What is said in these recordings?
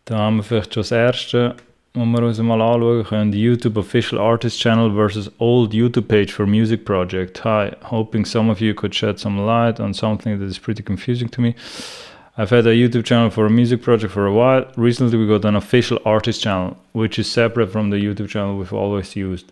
Da haben wir vielleicht schon das erste, was wir uns mal anschauen können. The YouTube Official Artist Channel versus Old YouTube Page for Music Project. Hi, hoping some of you could shed some light on something that is pretty confusing to me. I've had a YouTube channel for a music project for a while. Recently we got an official artist channel, which is separate from the YouTube channel we've always used.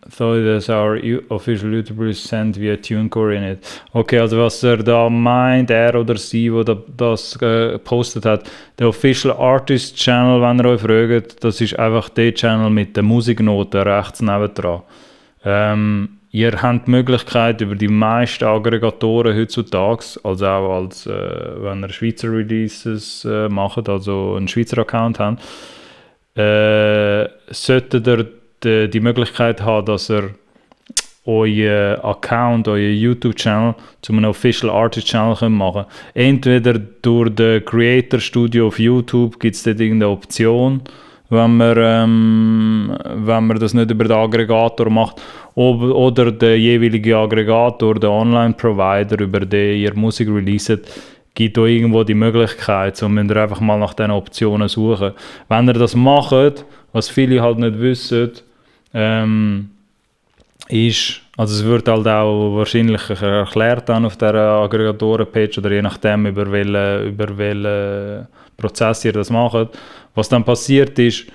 So that our official YouTuber is sent via TuneCore in it. Okay, also was da meint, er oder sie, der das gepostet hat, der Official Artist Channel, wenn ihr euch fragt, das ist einfach der Channel mit der Musiknote rechts nebendran. Ihr habt die Möglichkeit über die meisten Aggregatoren heutzutage, also auch als, wenn ihr Schweizer Releases macht, also einen Schweizer Account habt, solltet ihr die Möglichkeit haben, dass ihr euren Account, euren YouTube-Channel zu einem Official Artist Channel machen könnt. Entweder durch den Creator Studio auf YouTube gibt es dort irgendeine Option, wenn man das nicht über den Aggregator macht, oder der jeweilige Aggregator, der Online-Provider, über den ihr Musik releaset, gibt auch irgendwo die Möglichkeit, so müsst ihr einfach mal nach diesen Optionen suchen. Wenn ihr das macht, was viele halt nicht wissen, ist, also es wird halt auch wahrscheinlich erklärt dann auf der Aggregatoren-Page oder je nachdem, über welchen Prozess ihr das macht. Was dann passiert ist,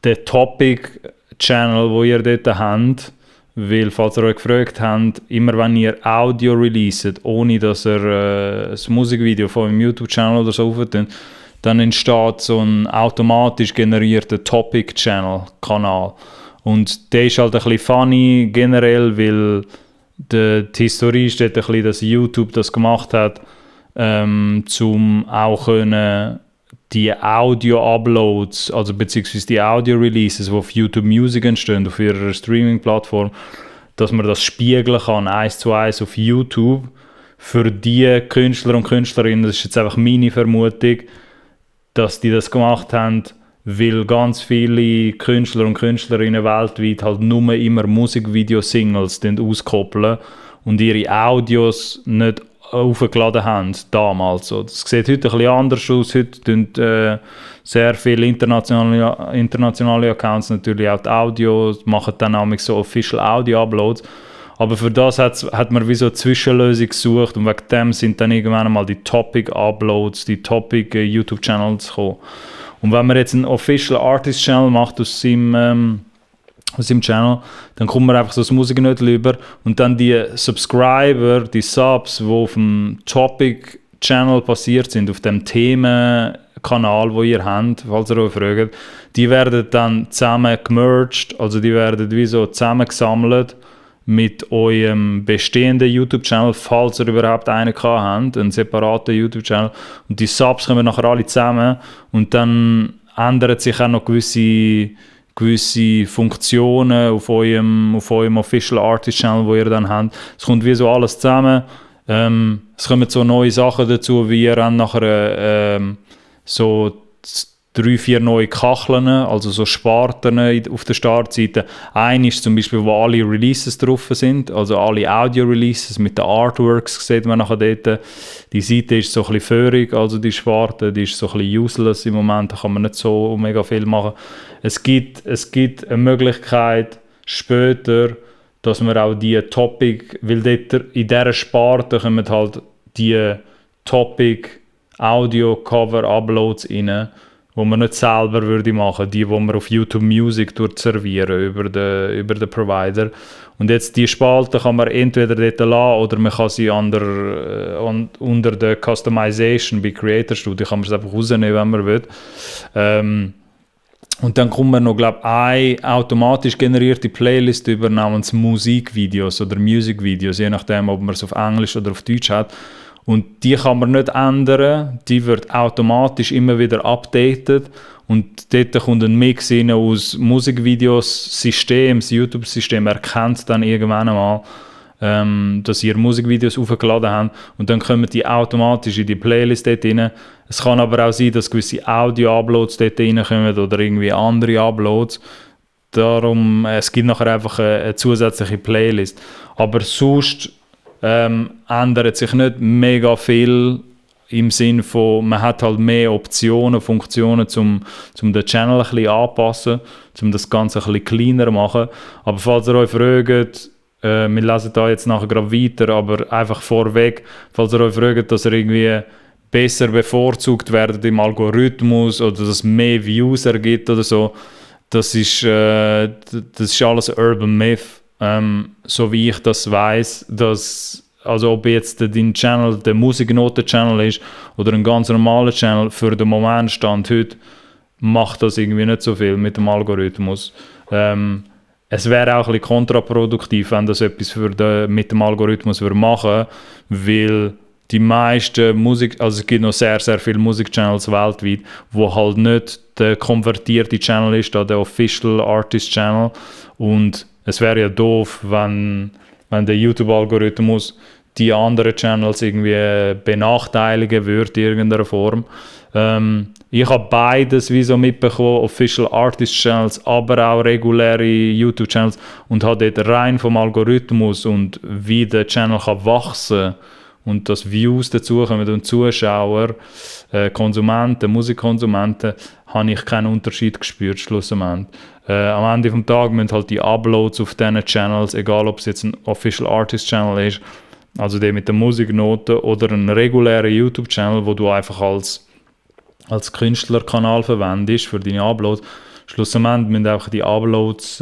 der Topic-Channel, wo ihr dort habt, weil, falls ihr euch gefragt habt, immer wenn ihr Audio releaset, ohne dass ihr das Musikvideo von eurem YouTube-Channel oder so aufnimmt, dann entsteht so ein automatisch generierter Topic-Channel-Kanal. Und der ist halt ein bisschen funny generell, weil die Historie steht ein bisschen, dass YouTube das gemacht hat, um auch können die Audio-Uploads, also beziehungsweise die Audio-Releases, die auf YouTube Music entstehen, auf ihrer Streaming-Plattform, dass man das spiegeln kann, 1:1 auf YouTube. Für die Künstler und Künstlerinnen, das ist jetzt einfach meine Vermutung, dass die das gemacht haben, weil ganz viele Künstler und Künstlerinnen weltweit halt nur immer Musikvideo-Singles auskoppeln und ihre Audios nicht aufgeladen haben, damals. Das sieht heute ein bisschen anders aus. Heute tun sehr viele internationale Accounts natürlich auch die Audios, machen dann auch so Official Audio-Uploads. Aber für das hat man wie so eine Zwischenlösung gesucht und wegen dem sind dann irgendwann mal die Topic-Uploads, die Topic-YouTube-Channels gekommen. Und wenn man jetzt einen Official Artist Channel macht aus seinem Channel, dann kommt man einfach so das Musiknote über und dann die Subscriber, die Subs, die auf dem Topic Channel passiert sind, auf dem Themenkanal, wo ihr habt, falls ihr euch fragt, die werden dann zusammen gemerged, also die werden wie so zusammengesammelt mit eurem bestehenden YouTube-Channel, falls ihr überhaupt einen habt, einen separaten YouTube-Channel. Und die Subs kommen nachher alle zusammen und dann ändern sich auch noch gewisse Funktionen auf eurem Official Artist Channel, wo ihr dann habt. Es kommt wie so alles zusammen. Es kommen so neue Sachen dazu, wie ihr dann nachher so 3-4 neue Kacheln, also so Sparten auf der Startseite. Eine ist zum Beispiel, wo alle Releases drauf sind, also alle Audio-Releases mit den Artworks sieht man nachher dort. Die Seite ist so ein bisschen föhrig, also die Sparte, die ist so ein bisschen useless im Moment, da kann man nicht so mega viel machen. Es gibt eine Möglichkeit später, dass man auch die Topic, weil dort in dieser Sparte kommen halt die Topic Audio-Cover-Uploads rein, wo man nicht selber würde machen, die man auf YouTube Music servieren über den Provider. Und jetzt die Spalte kann man entweder dort lassen oder man kann sie unter der Customization bei Creator Studio kann man es einfach rausnehmen, wenn man will. Und dann kommt man noch, glaube ich, eine automatisch generierte Playlist über namens Musikvideos oder Musicvideos, je nachdem, ob man es auf Englisch oder auf Deutsch hat. Und die kann man nicht ändern, die wird automatisch immer wieder updated und dort kommt ein Mix rein aus Musikvideos, das YouTube-System erkennt dann irgendwann einmal, dass ihr Musikvideos aufgeladen habt und dann kommen die automatisch in die Playlist dort rein. Es kann aber auch sein, dass gewisse Audio-Uploads dort reinkommen oder irgendwie andere Uploads. Darum, es gibt nachher einfach eine zusätzliche Playlist. Aber sonst ändert sich nicht mega viel im Sinn von, man hat halt mehr Optionen, Funktionen, um den Channel ein bisschen anpassen, um das Ganze ein bisschen kleiner machen. Aber falls ihr euch fragt, wir lesen da jetzt nachher gerade weiter, aber einfach vorweg, falls ihr euch fragt, dass ihr irgendwie besser bevorzugt werdet im Algorithmus oder dass es mehr Views ergibt oder so, das ist alles Urban Myth. So wie ich das weiss, dass also ob jetzt dein Channel der Musiknoten-Channel ist oder ein ganz normaler Channel, für den Moment Stand heute macht das irgendwie nicht so viel mit dem Algorithmus. Es wäre auch ein bisschen kontraproduktiv, wenn das etwas mit dem Algorithmus machen würde, weil die meisten also es gibt noch sehr, sehr viele Musikchannels weltweit, wo halt nicht der konvertierte Channel ist, der Official Artist Channel, und es wäre ja doof, wenn der YouTube-Algorithmus die anderen Channels irgendwie benachteiligen würde in irgendeiner Form. Ich habe beides wie so mitbekommen, Official Artist Channels, aber auch reguläre YouTube Channels, und habe dort rein vom Algorithmus und wie der Channel kann wachsen und dass Views dazukommen und Zuschauer, Konsumenten, Musikkonsumenten, habe ich keinen Unterschied gespürt schlussendlich. Am Ende des Tages müssen halt die Uploads auf diesen Channels, egal ob es jetzt ein Official Artist Channel ist, also der mit der Musiknote, oder ein regulärer YouTube-Channel, wo du einfach als Künstlerkanal verwendest für deine Uploads. Schlussendlich müssen auch die Uploads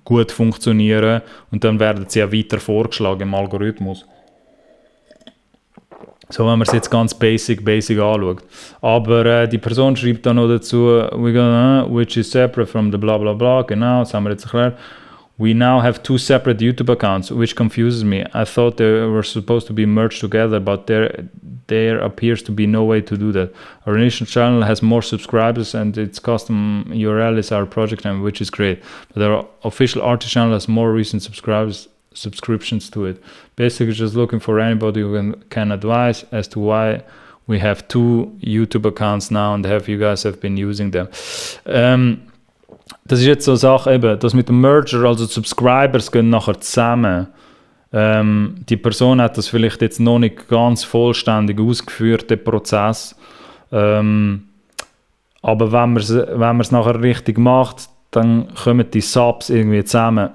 gut funktionieren und dann werden sie ja weiter vorgeschlagen im Algorithmus. So, wenn man es jetzt ganz basic anschaut. Aber die Person schreibt dann noch dazu, which is separate from the bla bla bla, genau, das haben wir jetzt erklärt. We now have 2 separate YouTube accounts, which confuses me. I thought they were supposed to be merged together, but there appears to be no way to do that. Our initial channel has more subscribers and its custom URL is our project name, which is great. But our official artist channel has more recent subscriptions to it. Basically just looking for anybody who can advise as to why we have 2 YouTube accounts now and you guys have been using them. Das ist jetzt so eine Sache, eben, das mit dem Merger, also Subscribers gehen nachher zusammen. Die Person hat das vielleicht jetzt noch nicht ganz vollständig ausgeführt, den Prozess. Aber wenn man es nachher richtig macht, dann kommen die Subs irgendwie zusammen,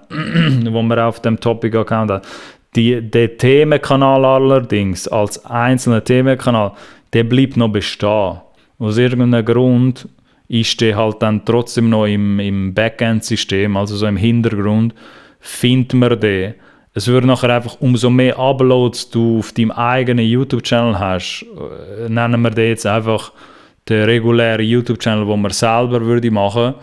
wo man auf dem Topic-Account hat. Der Themenkanal allerdings, als einzelner Themenkanal, der bleibt noch bestehen. Aus irgendeinem Grund ist der halt dann trotzdem noch im Backend-System, also so im Hintergrund, findet man den. Es würde nachher einfach, umso mehr Uploads du auf deinem eigenen YouTube-Channel hast, nennen wir den jetzt einfach den regulären YouTube-Channel, den man selber würde machen,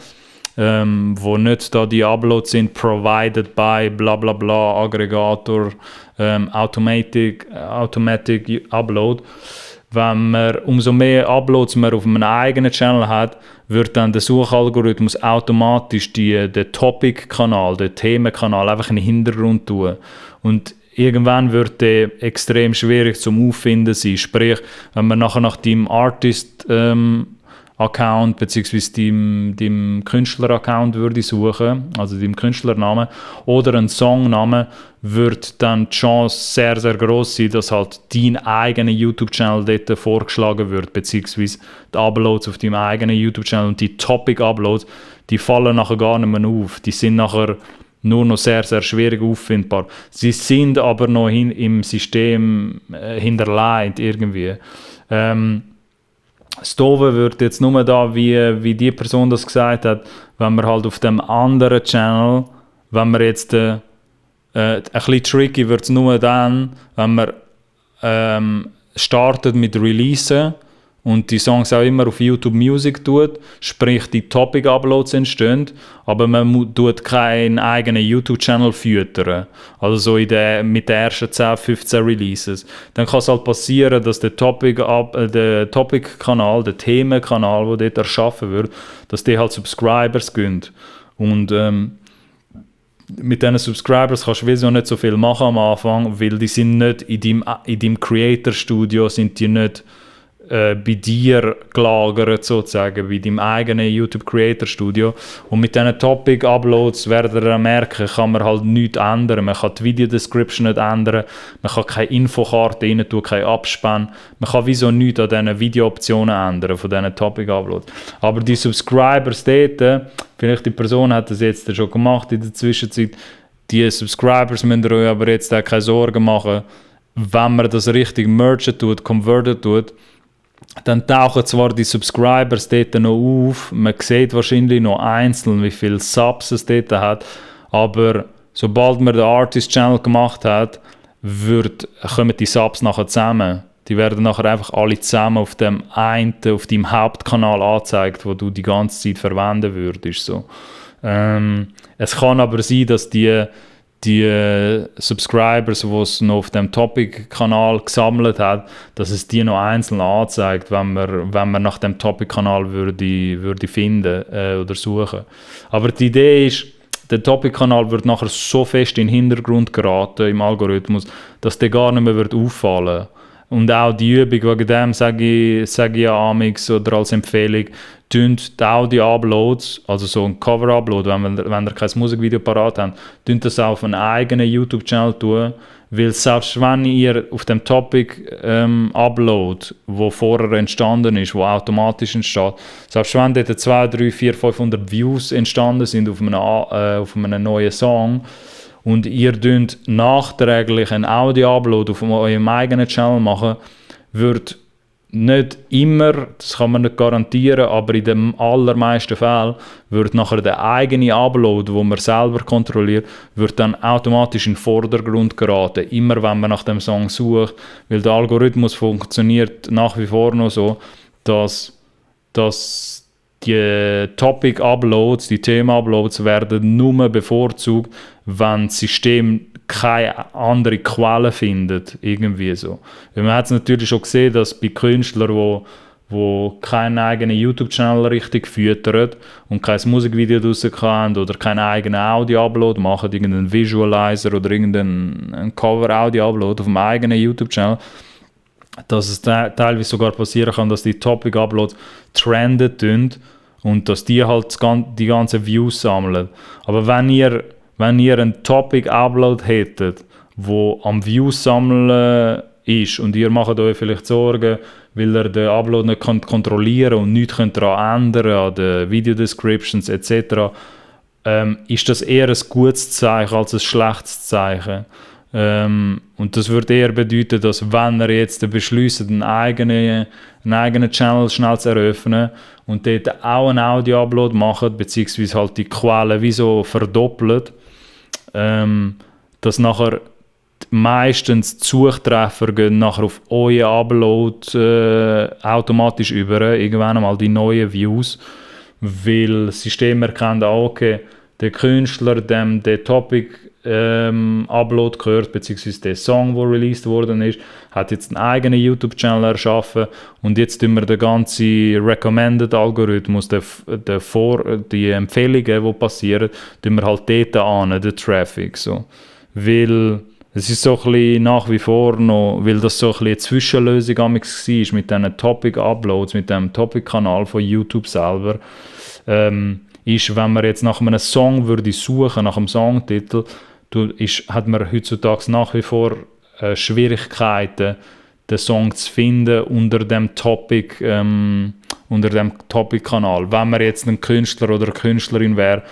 wo nicht da die Uploads sind, provided by bla bla bla, Aggregator, Automatic Upload. Wenn man umso mehr Uploads man auf einem eigenen Channel hat, wird dann der Suchalgorithmus automatisch den Topic-Kanal, den Themenkanal einfach in den Hintergrund tun. Und irgendwann wird der extrem schwierig zum Auffinden sein. Sprich, wenn man nachher nach deinem Artist-Account bzw. deinem Künstler-Account würde suchen, also deinem Künstlernamen oder einen Songnamen, wird dann die Chance sehr, sehr groß sein, dass halt dein eigener YouTube-Channel dort vorgeschlagen wird, beziehungsweise die Uploads auf deinem eigenen YouTube-Channel und die Topic-Uploads, die fallen nachher gar nicht mehr auf. Die sind nachher nur noch sehr, sehr schwierig auffindbar. Sie sind aber noch im System hinterlegt irgendwie. Das Doofe wird jetzt nur da, wie die Person das gesagt hat, wenn man halt auf dem anderen Channel, wenn man jetzt ein bisschen tricky wird es nur dann, wenn man startet mit Releasen und die Songs auch immer auf YouTube Music tut, sprich die Topic-Uploads entstehen, aber man tut keinen eigenen YouTube-Channel füttern. Also so mit den ersten 10, 15 Releases. Dann kann es halt passieren, dass der Topic-Kanal, der Themenkanal, der dort erschaffen wird, dass die halt Subscribers gönnt. Und mit diesen Subscribers kannst du sowieso nicht so viel machen am Anfang, weil die sind nicht in deinem Creator-Studio, sind die nicht bei dir gelagert, sozusagen, bei deinem eigenen YouTube Creator Studio. Und mit diesen Topic Uploads werdet ihr merken, kann man halt nichts ändern. Man kann die Video Description nicht ändern, man kann keine Infokarte rein tun, kein Abspann. Man kann wieso nichts an diesen Video-Optionen ändern, von diesen Topic Uploads. Aber die Subscribers dort, vielleicht die Person hat das jetzt schon gemacht in der Zwischenzeit, die Subscribers müssen euch aber jetzt auch keine Sorgen machen, wenn man das richtig mergen tut, converten tut, dann tauchen zwar die Subscribers dort noch auf, man sieht wahrscheinlich noch einzeln, wie viele Subs es dort hat, aber sobald man den Artist-Channel gemacht hat, kommen die Subs nachher zusammen. Die werden nachher einfach alle zusammen auf dem einen, auf deinem Hauptkanal angezeigt, wo du die ganze Zeit verwenden würdest. So. Es kann aber sein, dass die Subscribers, die es noch auf dem Topic-Kanal gesammelt hat, dass es die noch einzeln anzeigt, wenn man nach dem Topic-Kanal würde finden oder suchen. Aber die Idee ist, der Topic-Kanal wird nachher so fest in den Hintergrund geraten im Algorithmus, dass der gar nicht mehr auffallen wird. Und auch die Übung, wegen dem sage ich ja amix oder als Empfehlung, die Audio-Uploads, also so ein Cover-Upload, wenn ihr kein Musikvideo parat habt, das auf einen eigenen YouTube-Channel tun, weil selbst wenn ihr auf dem Topic-Upload, wo vorher entstanden ist, wo automatisch entsteht, selbst wenn dort 2, 3, 4, 500 Views entstanden sind auf einem neuen Song, und ihr nachträglich einen Audio-Upload auf eurem eigenen Channel machen, wird nicht immer, das kann man nicht garantieren, aber in den allermeisten Fällen wird nachher der eigene Upload, wo man selber kontrolliert, wird dann automatisch in den Vordergrund geraten, immer wenn man nach dem Song sucht, weil der Algorithmus funktioniert nach wie vor noch so, dass die Topic-Uploads, die Thema-Uploads werden nur bevorzugt, wenn das System keine andere Quelle findet, irgendwie so. Man hat es natürlich schon gesehen, dass bei Künstlern, die keinen eigenen YouTube-Channel richtig füttern und kein Musikvideo draus haben oder keinen eigenen Audio-Upload machen, irgendeinen Visualizer oder irgendeinen Cover-Audio-Upload auf dem eigenen YouTube-Channel, dass es teilweise sogar passieren kann, dass die Topic-Uploads trenden und dass die halt die ganzen Views sammeln. Aber wenn ihr einen Topic-Upload hättet, wo am Views sammeln ist und ihr macht euch vielleicht Sorgen, weil ihr den Upload nicht kontrollieren könnt und nichts daran ändern an den Video-Descriptions etc., ist das eher ein gutes Zeichen als ein schlechtes Zeichen. Und das würde eher bedeuten, dass wenn ihr jetzt beschließt, einen eigenen Channel schnell zu eröffnen und dort auch einen Audio-Upload macht, beziehungsweise halt die Quellen wie so verdoppelt, dass nachher meistens die Suchtreffer gehen nachher auf euren Upload automatisch über, irgendwann einmal die neuen Views, weil das System erkennt auch, okay, der Künstler, dem der Topic Upload gehört, beziehungsweise der Song, der released worden ist, hat jetzt einen eigenen YouTube-Channel erschaffen und jetzt tun wir den ganzen Recommended-Algorithmus, die Empfehlungen, die passieren, tun wir halt dort an, den Traffic. So. Weil es ist so ein bisschen nach wie vor noch, weil das so ein bisschen eine Zwischenlösung war mit diesen Topic-Uploads, mit dem Topic-Kanal von YouTube selber, ist, wenn man jetzt nach einem Song würde suchen, nach einem Songtitel, hat man heutzutage nach wie vor Schwierigkeiten, den Song zu finden unter dem Topic-Kanal. Wenn man jetzt ein Künstler oder eine Künstlerin wäre,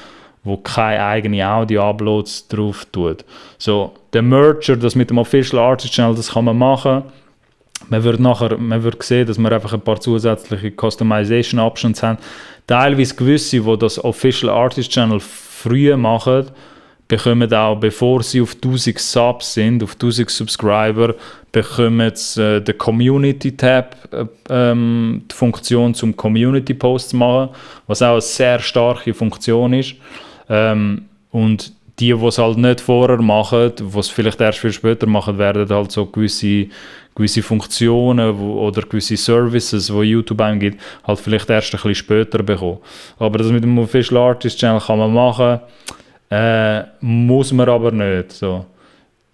wo keine eigenen Audio-Uploads drauf tut. So, der Merger, das mit dem Official Artist Channel, das kann man machen. Man wird sehen, dass wir einfach ein paar zusätzliche Customization Options haben. Teilweise gewisse, die das Official Artist Channel früh machen, bekommen auch, bevor sie auf 1000 Subs sind, auf 1000 Subscriber, bekommen sie den Community Tab, die Funktion zum Community Posts machen, was auch eine sehr starke Funktion ist. Und die es halt nicht vorher machen, die es vielleicht erst viel später machen, werden halt so gewisse Funktionen oder gewisse Services, die YouTube einem gibt, halt vielleicht erst ein bisschen später bekommen. Aber das mit dem Official Artist Channel kann man machen, muss man aber nicht. So.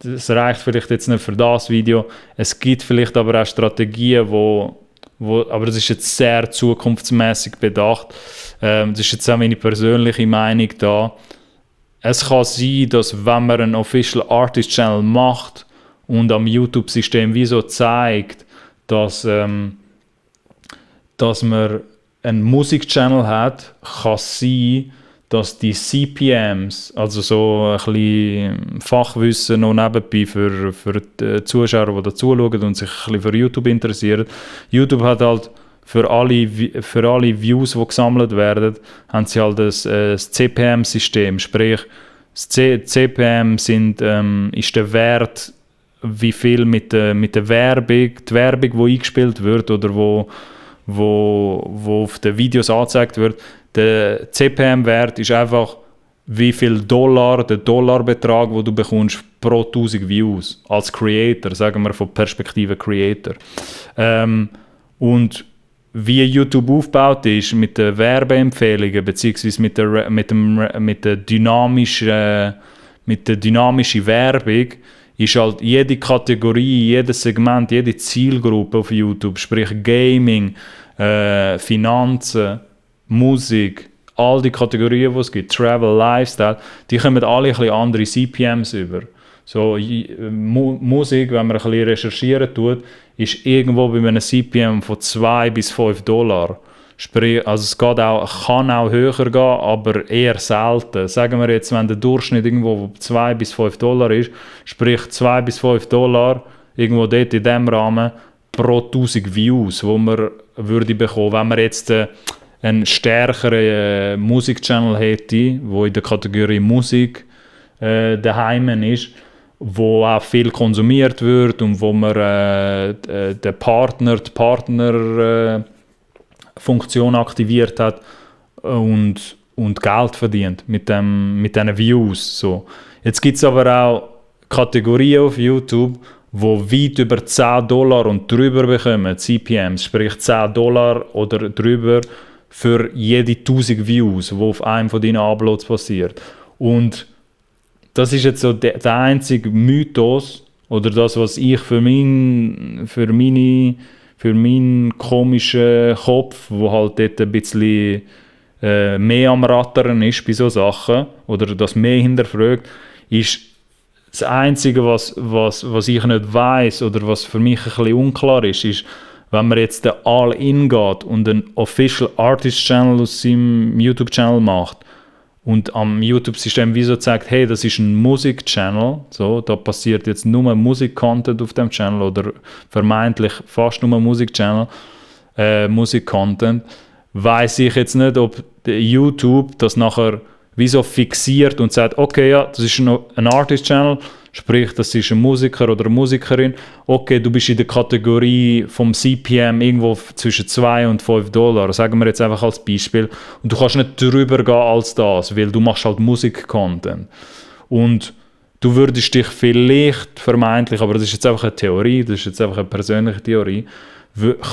Das reicht vielleicht jetzt nicht für das Video. Es gibt vielleicht aber auch Strategien, wo aber das ist jetzt sehr zukunftsmäßig bedacht. Das ist jetzt auch meine persönliche Meinung da. Es kann sein, dass wenn man einen Official Artist Channel macht und am YouTube-System wie so zeigt, dass man einen Musik-Channel hat, kann es sein, dass die CPMs, also so ein bisschen Fachwissen noch nebenbei für die Zuschauer, die da zuschauen und sich ein bisschen für YouTube interessieren. YouTube hat halt für alle Views, die gesammelt werden, haben sie halt das CPM-System. Sprich, das CPM ist der Wert, wie viel mit der Werbung, die Werbung, die eingespielt wird oder wo auf den Videos angezeigt wird. Der CPM-Wert ist einfach, wie viel Dollar, der Dollarbetrag, den du bekommst pro 1000 Views als Creator, sagen wir von Perspektive Creator. Und wie YouTube aufgebaut ist mit den Werbeempfehlungen beziehungsweise mit der dynamischen Werbung, ist halt jede Kategorie, jedes Segment, jede Zielgruppe auf YouTube, sprich Gaming, Finanzen, Musik, all die Kategorien, die es gibt, Travel, Lifestyle, die kommen alle ein bisschen andere CPMs über. So, Musik, wenn man ein bisschen recherchieren tut, ist irgendwo bei einem CPM von 2 bis 5 Dollar. Sprich, also es kann auch höher gehen, aber eher selten. Sagen wir jetzt, wenn der Durchschnitt irgendwo 2 bis 5 Dollar ist, sprich 2 bis 5 Dollar, irgendwo dort in diesem Rahmen, pro 1000 Views, wo man würde bekommen, wenn man jetzt einen stärkeren Musik-Channel hätte, wo in der Kategorie Musik daheim ist, wo auch viel konsumiert wird und wo man die Partnerfunktion aktiviert hat und Geld verdient mit diesen Views. So. Jetzt gibt es aber auch Kategorien auf YouTube, wo weit über 10 Dollar und drüber bekommen, CPMs, sprich 10 Dollar oder drüber für jede 1000 Views, die auf einem von deinen Uploads passiert. Und das ist jetzt so der einzige Mythos oder das, was ich für meinen komischen Kopf, wo halt dort ein bisschen mehr am Rattern ist bei solchen Sachen oder das mehr hinterfragt, ist das Einzige, was ich nicht weiss oder was für mich ein bisschen unklar ist, wenn man jetzt All-In geht und einen Official Artist Channel aus seinem YouTube-Channel macht und am YouTube-System wieso sagt, hey, das ist ein Musik-Channel, so, da passiert jetzt nur Musik-Content auf dem Channel oder vermeintlich fast nur Musik-Channel, Musik-Content, weiss ich jetzt nicht, ob YouTube das nachher wieso fixiert und sagt, okay, ja, das ist ein Artist-Channel, sprich, das ist ein Musiker oder eine Musikerin, okay, du bist in der Kategorie vom CPM irgendwo zwischen 2 und 5 Dollar, sagen wir jetzt einfach als Beispiel, und du kannst nicht drüber gehen als das, weil du machst halt Musik-Content. Und du würdest dich vielleicht vermeintlich, aber das ist jetzt einfach eine Theorie, das ist jetzt einfach eine persönliche Theorie,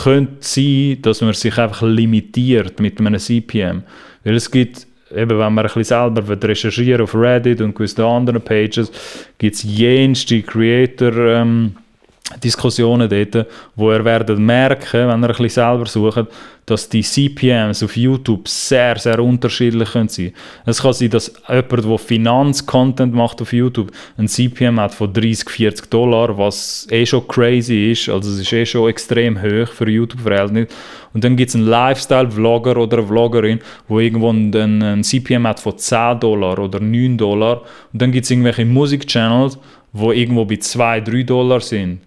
könnte sein, dass man sich einfach limitiert mit einem CPM, weil es gibt eben, wenn man ein bisschen selber recherchieren auf Reddit und gewissen anderen Pages, gibt es jenste Creator-Diskussionen dort, wo ihr werdet merken, wenn ihr ein bisschen selber sucht, dass die CPMs auf YouTube sehr, sehr unterschiedlich sein können. Es kann sein, dass jemand, der Finanz-Content macht auf YouTube, ein CPM hat von 30, 40 Dollar, was schon crazy ist, also es ist schon extrem hoch für YouTube-Verhältnis. Und dann gibt es einen Lifestyle-Vlogger oder eine Vloggerin, der irgendwo einen CPM hat von 10 Dollar oder 9 Dollar. Und dann gibt es irgendwelche Musik-Channels, die irgendwo bei 2, 3 Dollar sind.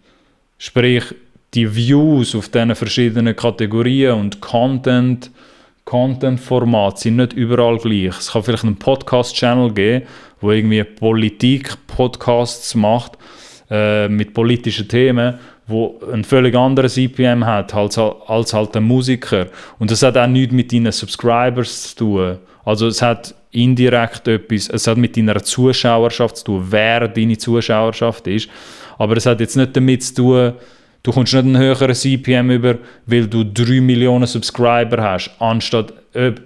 Sprich, die Views auf diesen verschiedenen Kategorien und Content-Formate sind nicht überall gleich. Es kann vielleicht einen Podcast-Channel geben, der irgendwie Politik-Podcasts macht mit politischen Themen, wo einen völlig anderen CPM hat als halt ein Musiker. Und das hat auch nichts mit deinen Subscribers zu tun. Also es hat indirekt etwas, es hat mit deiner Zuschauerschaft zu tun, wer deine Zuschauerschaft ist. Aber es hat jetzt nicht damit zu tun, du kommst nicht einen höheren CPM über, weil du 3 Millionen Subscriber hast, anstatt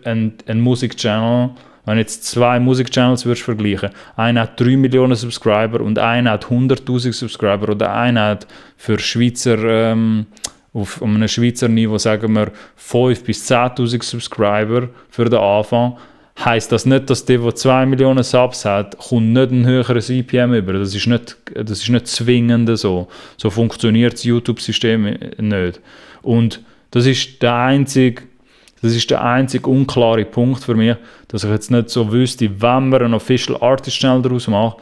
ein Musikchannel. Wenn jetzt 2 Musikchannels würdest vergleichen, einer hat 3 Millionen Subscriber und einer hat 100'000 Subscriber oder einer hat für Schweizer auf einem Schweizer Niveau, sagen wir 5.000 bis 10.000 Subscriber für den Anfang, heisst das nicht, dass der 2 Millionen Subs hat, kommt nicht ein höheres CPM über. Das ist nicht zwingend so. So funktioniert das YouTube-System nicht. Und das ist der einzige unklare Punkt für mich, dass ich jetzt nicht so wüsste, wenn man einen Official Artist Channel daraus macht,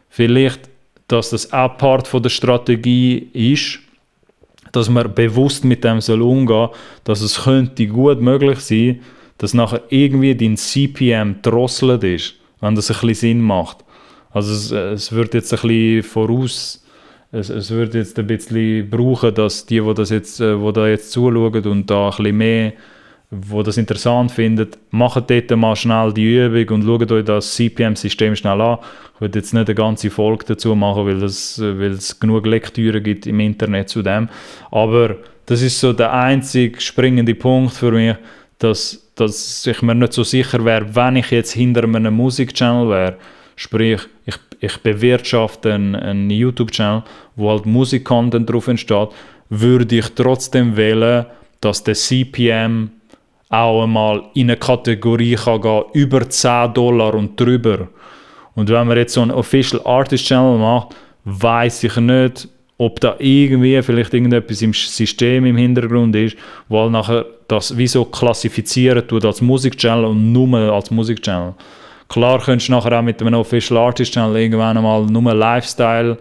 vielleicht, dass das auch Part von der Strategie ist, dass man bewusst mit dem umgehen soll, dass es könnte gut möglich sein, dass nachher irgendwie dein CPM drosselt ist, wenn das ein bisschen Sinn macht. Also es wird jetzt ein bisschen es wird jetzt ein bisschen brauchen, dass die da jetzt zuschauen und da ein bisschen mehr, wo das interessant finden, macht dort mal schnell die Übung und schaut euch das CPM-System schnell an. Ich will jetzt nicht eine ganze Folge dazu machen, weil es genug Lektüre gibt im Internet zu dem. Aber das ist so der einzige springende Punkt für mich, dass ich mir nicht so sicher wäre, wenn ich jetzt hinter einem Musikchannel wäre, sprich, ich bewirtschafte einen YouTube-Channel, wo halt Musik-Content drauf entsteht, würde ich trotzdem wählen, dass der CPM auch einmal in eine Kategorie kann gehen, über $10 und drüber. Und wenn man jetzt so einen Official Artist Channel macht, weiss ich nicht, ob da irgendwie vielleicht irgendetwas im System im Hintergrund ist, wo halt nachher das wie so klassifizieren tut als Musikchannel und nur als Musikchannel. Klar könntest du nachher auch mit einem Official Artist Channel irgendwann einmal nur Lifestyle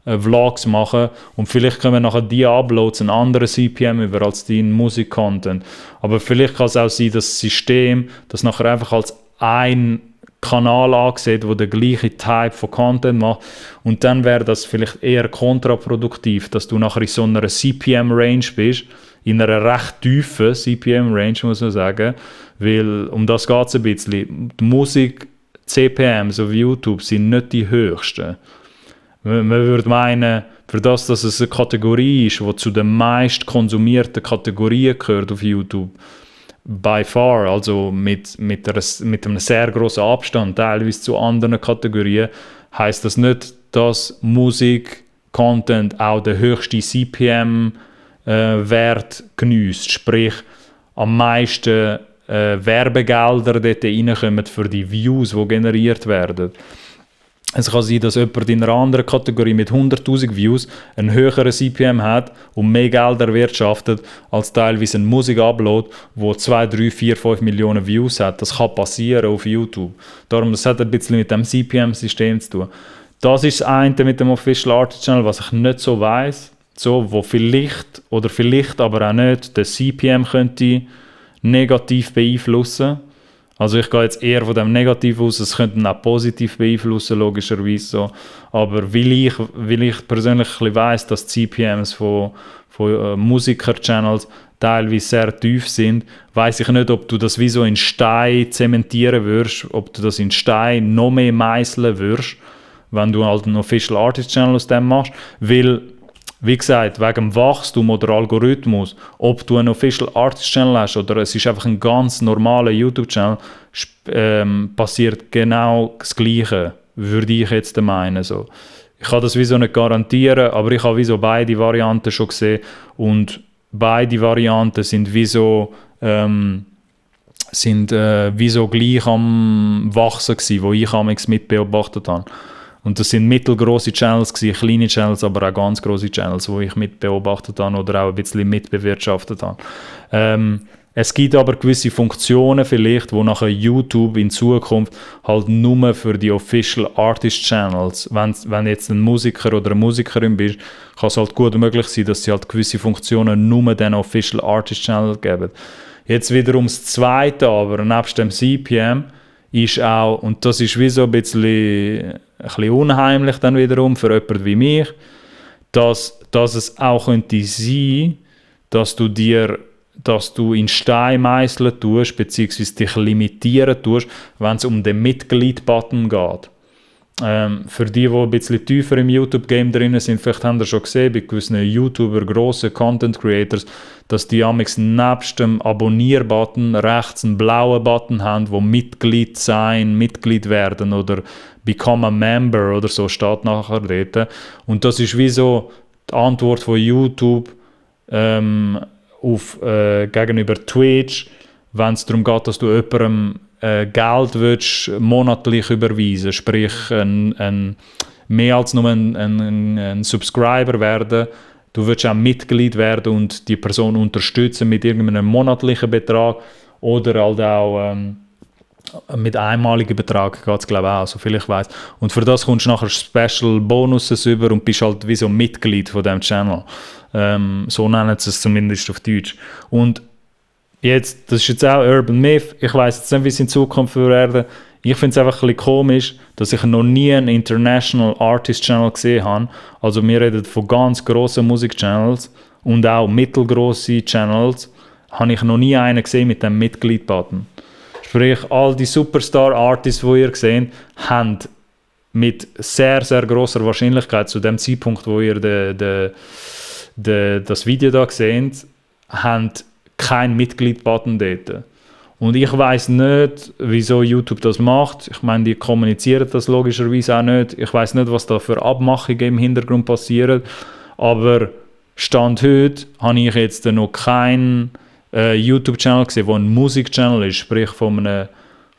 Vlogs machen und vielleicht können nachher die Uploads einen anderen CPM über als dein Musik-Content. Aber vielleicht kann es auch sein, dass das System das nachher einfach als ein Kanal ansieht, der den gleichen Type von Content macht und dann wäre das vielleicht eher kontraproduktiv, dass du nachher in so einer CPM-Range bist, in einer recht tiefen CPM-Range, muss man sagen, weil um das geht es ein bisschen. Die Musik-CPMs auf YouTube sind nicht die höchsten. Man würde meinen, für das, dass es eine Kategorie ist, die zu den meist konsumierten Kategorien gehört auf YouTube, by far, also mit einem sehr grossen Abstand, teilweise zu anderen Kategorien, heisst das nicht, dass Musik-Content auch den höchsten CPM-Wert geniesst. Sprich, am meisten Werbegelder dort reinkommen für die Views, die generiert werden. Es kann sein, dass jemand in einer anderen Kategorie mit 100'000 Views einen höheren CPM hat und mehr Geld erwirtschaftet als teilweise ein Musik-Upload, der 2, 3, 4, 5 Millionen Views hat. Das kann passieren auf YouTube. Darum, das hat ein bisschen mit dem CPM-System zu tun. Das ist das eine mit dem Official Artist Channel, was ich nicht so weiss, so, wo vielleicht oder vielleicht aber auch nicht den CPM könnte negativ beeinflussen. Also ich gehe jetzt eher von dem Negativ aus, es könnte ihn auch positiv beeinflussen, logischerweise so. Aber weil ich persönlich ein bisschen weiss, dass die CPMs von Musiker-Channels teilweise sehr tief sind, weiss ich nicht, ob du das wie so in Stein zementieren würdest, ob du das in Stein noch mehr meißeln würdest, wenn du halt einen Official Artist Channel aus dem machst, weil, wie gesagt, wegen dem Wachstum oder Algorithmus, ob du einen Official Artist Channel hast oder es ist einfach ein ganz normaler YouTube Channel, passiert genau das Gleiche, würde ich jetzt meinen. So. Ich kann das wieso nicht garantieren, aber ich habe wieso beide Varianten schon gesehen und beide Varianten sind wieso gleich am Wachsen gewesen, wo ich amigs mit beobachtet habe. Und das sind mittelgroße Channels gewesen, kleine Channels, aber auch ganz große Channels, die ich mit beobachtet habe oder auch ein bisschen mitbewirtschaftet habe. Es gibt aber gewisse Funktionen vielleicht, wo nachher YouTube in Zukunft halt nur für die Official Artist Channels, wenn jetzt ein Musiker oder eine Musikerin bist, kann es halt gut möglich sein, dass sie halt gewisse Funktionen nur den Official Artist Channel geben. Jetzt wiederum das Zweite aber, nebst dem CPM, ist auch, und das ist wie so ein bisschen unheimlich dann wiederum für jemanden wie mich, dass es auch könnte sein, dass du in Stein meißeln tust, beziehungsweise dich limitieren tust, wenn es um den Mitglied-Button geht. Für die ein bisschen tiefer im YouTube-Game drin sind, vielleicht haben ihr schon gesehen, bei gewissen YouTuber, grossen Content-Creators, dass die amigs nebst dem Abonnier-Button rechts einen blauen Button haben, wo Mitglied werden oder Become a Member oder so steht nachher dort. Und das ist wie so die Antwort von YouTube, gegenüber Twitch, wenn es darum geht, dass du jemandem Geld willst, monatlich überweisen, sprich mehr als nur ein Subscriber werden. Du willst auch Mitglied werden und die Person unterstützen mit irgendeinem monatlichen Betrag oder halt auch mit einmaligen Betrag geht es, glaube ich, auch, soviel ich weiss. Und für das kommst du nachher Special Bonuses über und bist halt wie so Mitglied von diesem Channel. So nennen sie es zumindest auf Deutsch. Und jetzt, das ist jetzt auch Urban Myth, ich weiss jetzt nicht, wie es in Zukunft werden. Ich finde es einfach ein bisschen komisch, dass ich noch nie einen International Artist Channel gesehen habe. Also wir reden von ganz grossen Musikchannels und auch mittelgrosse Channels. Habe ich noch nie einen gesehen mit dem Mitglied-Button. Sprich, all die Superstar-Artists, die ihr seht, haben mit sehr, sehr grosser Wahrscheinlichkeit zu dem Zeitpunkt, wo ihr das Video da seht, haben keinen Mitglied-Button dort. Und ich weiss nicht, wieso YouTube das macht. Ich meine, die kommunizieren das logischerweise auch nicht. Ich weiss nicht, was da für Abmachungen im Hintergrund passieren. Aber Stand heute habe ich jetzt noch keinen YouTube-Channel gesehen, der ein Musik-Channel ist, sprich von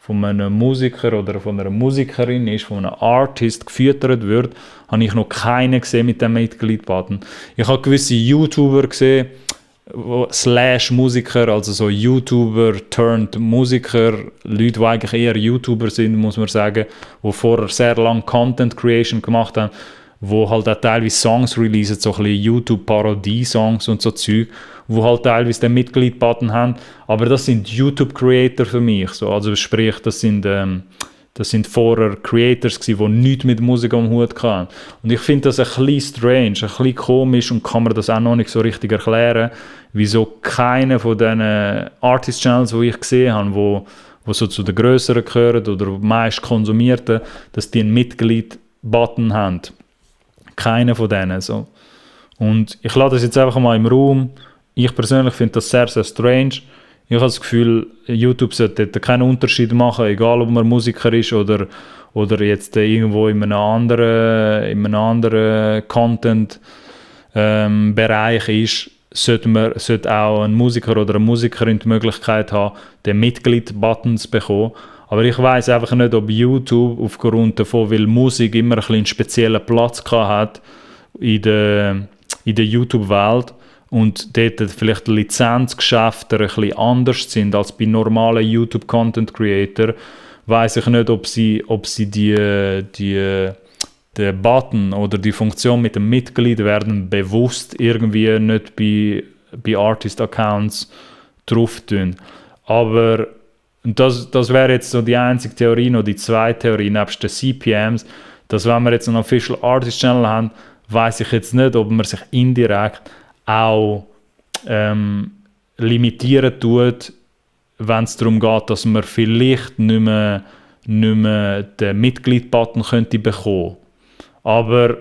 einem Musiker oder von einer Musikerin ist, von einem Artist gefüttert wird, habe ich noch keinen gesehen mit dem Mitglied-Button. Ich habe gewisse YouTuber gesehen, / Musiker, also so YouTuber turned Musiker, Leute, die eigentlich eher YouTuber sind, muss man sagen, die vorher sehr lange Content Creation gemacht haben, wo halt auch teilweise Songs releasen, so ein bisschen YouTube-Parodie-Songs und so Zeug, wo halt teilweise den Mitglied-Button haben, aber das sind YouTube-Creator für mich, so. Also sprich, das sind vorher Creators gewesen, die nichts mit Musik am Hut hatten. Und ich finde das ein bisschen strange, ein bisschen komisch und kann mir das auch noch nicht so richtig erklären, wieso keiner von diesen Artist-Channels, die ich gesehen habe, wo so zu den grösseren gehören oder meist konsumierten, dass die einen Mitglied-Button haben. Keiner von denen. So. Und ich lasse das jetzt einfach mal im Raum. Ich persönlich finde das sehr, sehr strange. Ich habe das Gefühl, YouTube sollte keinen Unterschied machen, egal ob man Musiker ist oder jetzt irgendwo in einem anderen Content-Bereich ist, sollte auch ein Musiker oder eine Musikerin die Möglichkeit haben, den Mitglied-Button zu bekommen. Aber ich weiss einfach nicht, ob YouTube aufgrund davon, weil Musik immer einen speziellen Platz hat in der YouTube-Welt, und dort vielleicht die Lizenzgeschäfte ein bisschen anders sind als bei normalen YouTube-Content-Creator, weiss ich nicht, ob sie den Button oder die Funktion mit dem Mitglied werden bewusst irgendwie nicht bei Artist-Accounts drauf tun. Aber das wäre jetzt so die einzige Theorie, noch die zweite Theorie, nebst den CPMs, dass wenn wir jetzt einen Official Artist Channel haben, weiss ich jetzt nicht, ob man sich indirekt auch limitieren tut, wenn es darum geht, dass man vielleicht nicht mehr den Mitglied-Button könnte bekommen. Aber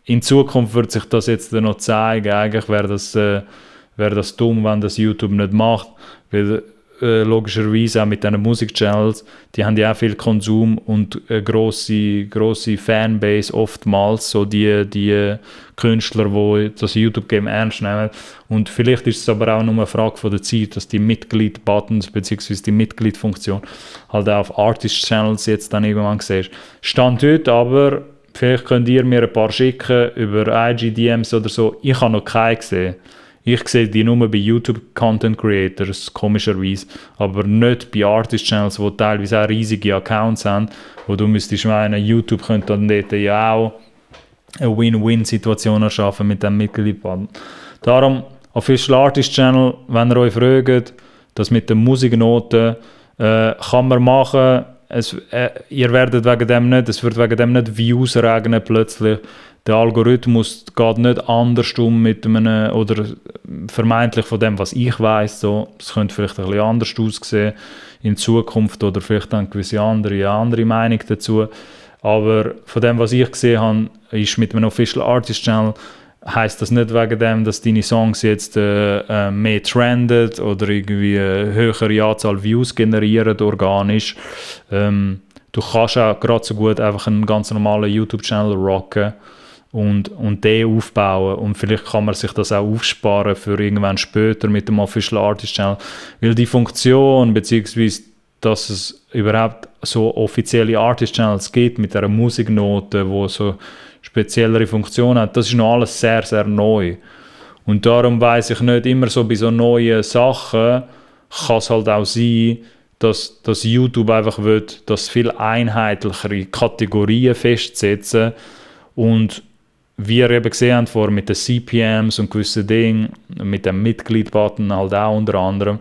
in Zukunft wird sich das jetzt noch zeigen. Eigentlich wäre das dumm, wenn das YouTube nicht macht, weil logischerweise auch mit diesen Musikchannels, die haben ja auch viel Konsum und eine grosse Fanbase oftmals, so die Künstler, die das YouTube-Game ernst nehmen. Und vielleicht ist es aber auch nur eine Frage von der Zeit, dass die Mitglied-Buttons bzw. die Mitglied-Funktion halt auch auf Artist-Channels jetzt dann irgendwann siehst. Stand heute aber, vielleicht könnt ihr mir ein paar schicken über IG-DMs oder so, ich habe noch keinen gesehen. Ich sehe die nur bei YouTube-Content-Creators, komischerweise, aber nicht bei Artist-Channels, die teilweise auch riesige Accounts haben, wo du müsstest meinen, YouTube könnte dann dort ja auch eine Win-Win-Situation erschaffen mit dem Mitglied-Button. Darum, Official Artist Channel, wenn ihr euch fragt, das mit den Musiknoten kann man machen. Ihr werdet wegen dem nicht, es wird wegen dem nicht Views regnen plötzlich. Der Algorithmus geht nicht anders um mit einem, oder vermeintlich von dem, was ich weiss. So. Es könnte vielleicht ein bisschen anders aussehen in Zukunft oder vielleicht dann gewisse andere Meinung dazu. Aber von dem, was ich gesehen habe, ist mit einem Official Artist Channel, heisst das nicht wegen dem, dass deine Songs jetzt mehr trenden oder irgendwie eine höhere Anzahl Views generieren organisch. Du kannst auch gerade so gut einfach einen ganz normalen YouTube-Channel rocken und den aufbauen. Und vielleicht kann man sich das auch aufsparen für irgendwann später mit dem Official Artist Channel. Weil die Funktion, beziehungsweise dass es überhaupt so offizielle Artist Channels gibt mit einer Musiknote, wo so speziellere Funktionen hat, das ist noch alles sehr, sehr neu. Und darum weiss ich nicht, immer so bei so neuen Sachen kann es halt auch sein, dass YouTube einfach will, dass viel einheitlichere Kategorien festsetzen und wie ihr eben gesehen habt vorher mit den CPMs und gewissen Dingen, mit dem Mitglied-Button halt auch unter anderem,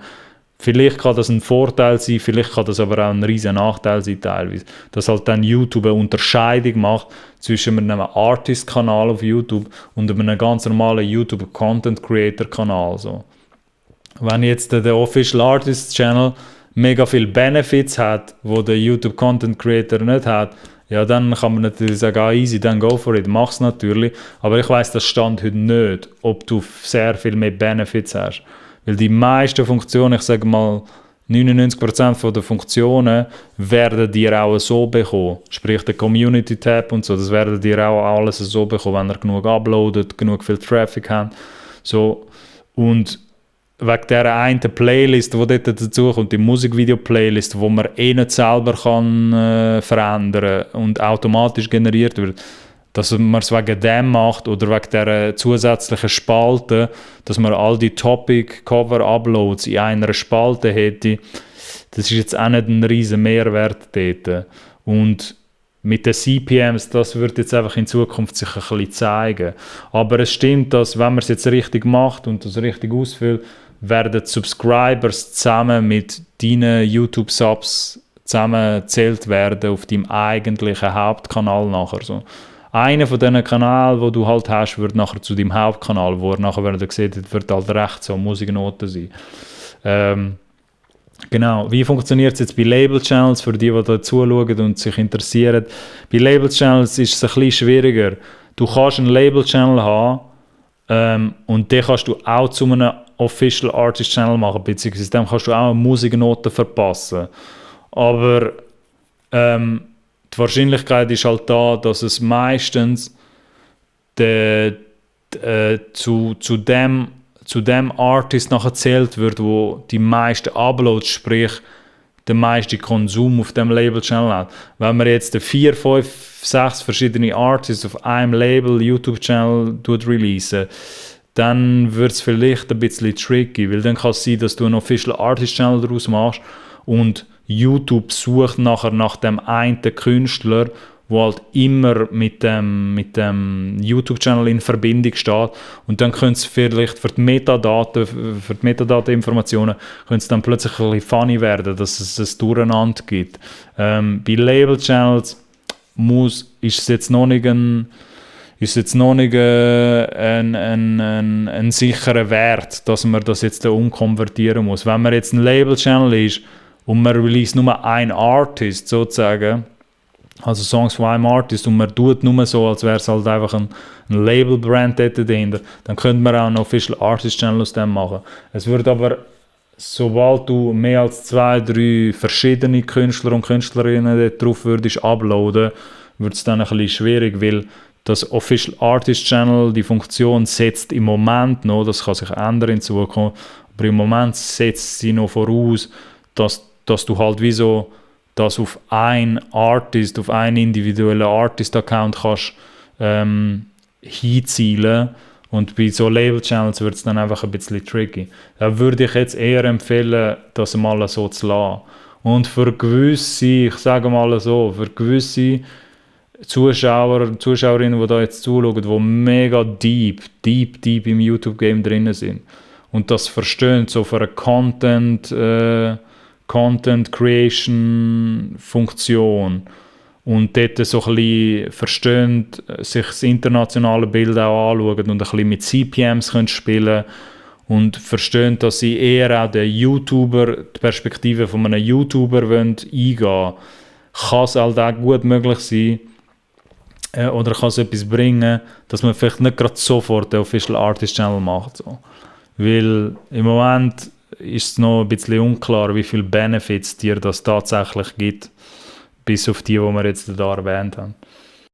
vielleicht kann das ein Vorteil sein, vielleicht kann das aber auch ein riesen Nachteil sein teilweise, dass halt dann YouTube eine Unterscheidung macht zwischen einem Artist-Kanal auf YouTube und einem ganz normalen YouTube-Content-Creator-Kanal. So. Wenn jetzt der Official Artist Channel mega viele Benefits hat, wo der YouTube Content Creator nicht hat, ja, dann kann man natürlich sagen, easy, dann go for it, mach's natürlich. Aber ich weiss, das stand heute nicht, ob du sehr viel mehr Benefits hast. Weil die meisten Funktionen, ich sage mal 99% der Funktionen, werden dir auch so bekommen. Sprich der Community Tab und so, das werden dir auch alles so bekommen, wenn er genug uploadet, genug viel Traffic hat. So, und wegen dieser einen Playlist, die dort dazu kommt, die Musikvideo-Playlist, wo man nicht selber kann, verändern und automatisch generiert wird, dass man es wegen dem macht oder wegen dieser zusätzlichen Spalte, dass man all die Topic-Cover-Uploads in einer Spalte hätte, das ist jetzt auch nicht ein riesen Mehrwert dort. Und mit den CPMs, das wird jetzt einfach in Zukunft sich ein bisschen zeigen. Aber es stimmt, dass wenn man es jetzt richtig macht und das richtig ausfüllt, werden die Subscribers zusammen mit deinen YouTube-Subs zusammengezählt werden auf deinem eigentlichen Hauptkanal nachher. So. Einer von diesen Kanälen, die du halt hast, wird nachher zu deinem Hauptkanal, wo er nachher, wenn ihr seht, wird halt rechts so Musiknoten sein. Genau, wie funktioniert es jetzt bei Label-Channels, für die da zuschauen und sich interessieren? Bei Label-Channels ist es ein bisschen schwieriger. Du kannst einen Label-Channel haben und den kannst du auch zu einem Official Artist Channel machen, beziehungsweise dem kannst du auch eine Musiknote verpassen. Aber die Wahrscheinlichkeit ist halt da, dass es meistens zu dem Artist nachher zählt wird, wo die meisten Uploads, sprich der meiste Konsum auf dem Label-Channel hat. Wenn man jetzt 4, 5, 6 verschiedene Artists auf einem Label YouTube-Channel releasen, dann wird es vielleicht ein bisschen tricky, weil dann kann es sein, dass du einen Official Artist Channel daraus machst und YouTube sucht nachher nach dem einen Künstler, der halt immer mit dem YouTube-Channel in Verbindung steht, und dann könnte es vielleicht für die Metadateninformationen könnte es dann plötzlich ein bisschen funny werden, dass es ein Durcheinander gibt. Bei Label-Channels ist es jetzt noch nicht ein sicherer Wert, dass man das jetzt umkonvertieren muss. Wenn man jetzt ein Label-Channel ist und man release nur ein Artist sozusagen, also Songs von einem Artist, und man tut nur so, als wäre es halt einfach ein Label-Brand dahinter, dann könnte man auch einen Official Artist Channel aus dem machen. Es wird aber, sobald du mehr als 2, 3 verschiedene Künstler und Künstlerinnen drauf würdest uploaden, wird es dann ein bisschen schwierig, weil das Official Artist Channel, die Funktion setzt im Moment noch, das kann sich ändern in Zukunft, aber im Moment setzt sie noch voraus, dass du halt wie so das auf einen Artist, auf einen individuellen Artist-Account kannst hinzielen, und bei so Label-Channels wird es dann einfach ein bisschen tricky. Da würde ich jetzt eher empfehlen, das mal so zu lassen. Und für gewisse, ich sage mal so, für gewisse Zuschauer und Zuschauerinnen, die da jetzt zuschauen, die mega deep im YouTube-Game drin sind und das verstehen, so für eine Content Creation Funktion, und dort so ein bisschen verstehen, sich das internationale Bild auch anschauen und ein bisschen mit CPMs können spielen und verstehen, dass sie eher auch die Perspektive von einem YouTuber eingehen wollen, kann es halt auch gut möglich sein, oder kann es etwas bringen, dass man vielleicht nicht gerade sofort den Official Artist Channel macht. So. Weil im Moment ist es noch ein bisschen unklar, wie viele Benefits dir das tatsächlich gibt, bis auf die wir jetzt da erwähnt haben.